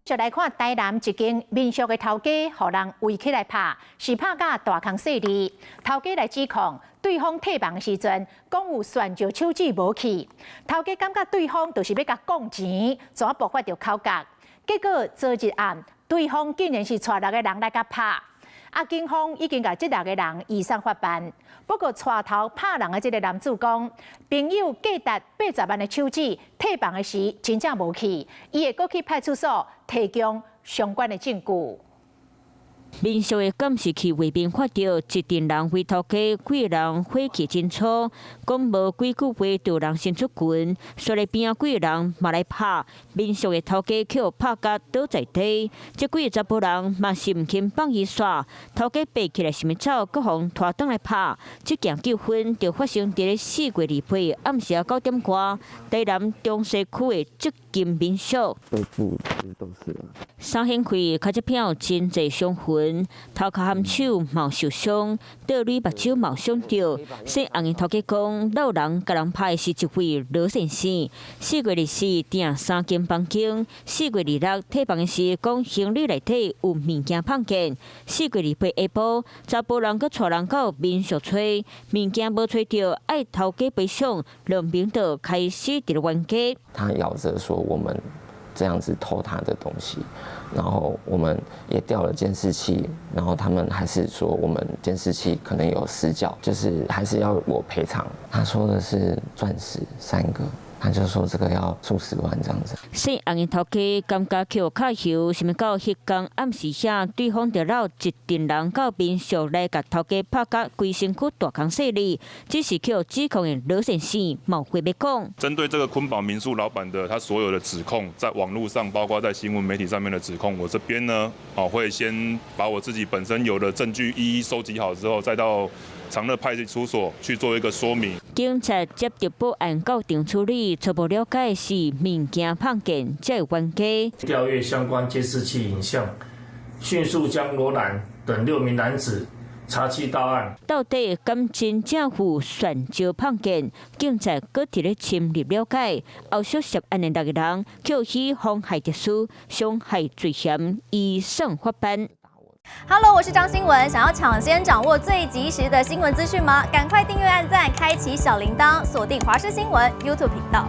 就來看台南一間民宿的頭家，予人圍起來拍，是拍甲大空細膩。頭家來指控對方退房的時陣，講有旋石手指無去，頭家感覺對方就是欲共講錢，怎爆發著口角。結果昨日暗，對方竟然是帶六個人來共拍。啊，警方已經共這六個人移送法辦。不過帶頭拍人的這个男子講，朋友價值80萬的手指退房的時真正無去，伊會閣去派出所提供相關的證據。民宿的監視器畫面看著，一陣人圍頭家，幾个人火氣真粗，講無幾句話就人先出拳，煞咧邊仔幾个人嘛來拍，民宿的頭家予拍甲倒在地，這幾个查埔人嘛是毋肯放伊煞，頭家爬起來想欲走，閣予拖轉來拍，這件糾紛就發生佇咧4月28暗時9點外，台南中西區的積金民宿。三顯開，跤跡片真濟傷痕，頭殼含手嘛受傷，倒鐳目睭嘛傷著。姓洪的頭家講，摟人共人拍的是一位羅先生。4月24訂三間房間，4月26退房的時講行李內底有物件放見。4月28下晡，查埔人閣帶人到民宿揣，物件無揣著，愛頭家賠償，兩邊就開始佇咧冤家。他咬着說我們這樣子偷他的東西，然後我們也調了監視器，然後他們還是說我們監視器可能有死角，就是還是要我賠償。他說的是鑽石三個。他就說這個要數十萬這樣子。姓洪的頭家感覺予敲糅，想欲到彼工暗時遐，對方就摟一陣人到民宿來共頭家拍甲規身軀大空細膩，只是予指控的羅先生無話欲講。針對這個坤寶民宿老闆的他所有的指控，在網絡上，包括在新聞媒體上面的指控，我這邊呢，哦會先把我自己本身有的證據一一收集好之後，再到長樂派出所去做一個說明。警察接著報案到場處理，初步了解是物件放見，才會冤家。調閱相關監視器影像，迅速將羅蘭等六名男子查緝到案。到底敢真正有旋石放見？警察閣佇咧深入了解。後續涉案的六個人，予以妨害秩序、傷害罪嫌，移送法辦。 Hello，我是張新聞。想要搶先掌握最及時的新聞資訊嗎？趕快訂閱、按讚、開啟小鈴鐺，鎖定華視新聞 YouTube 頻道。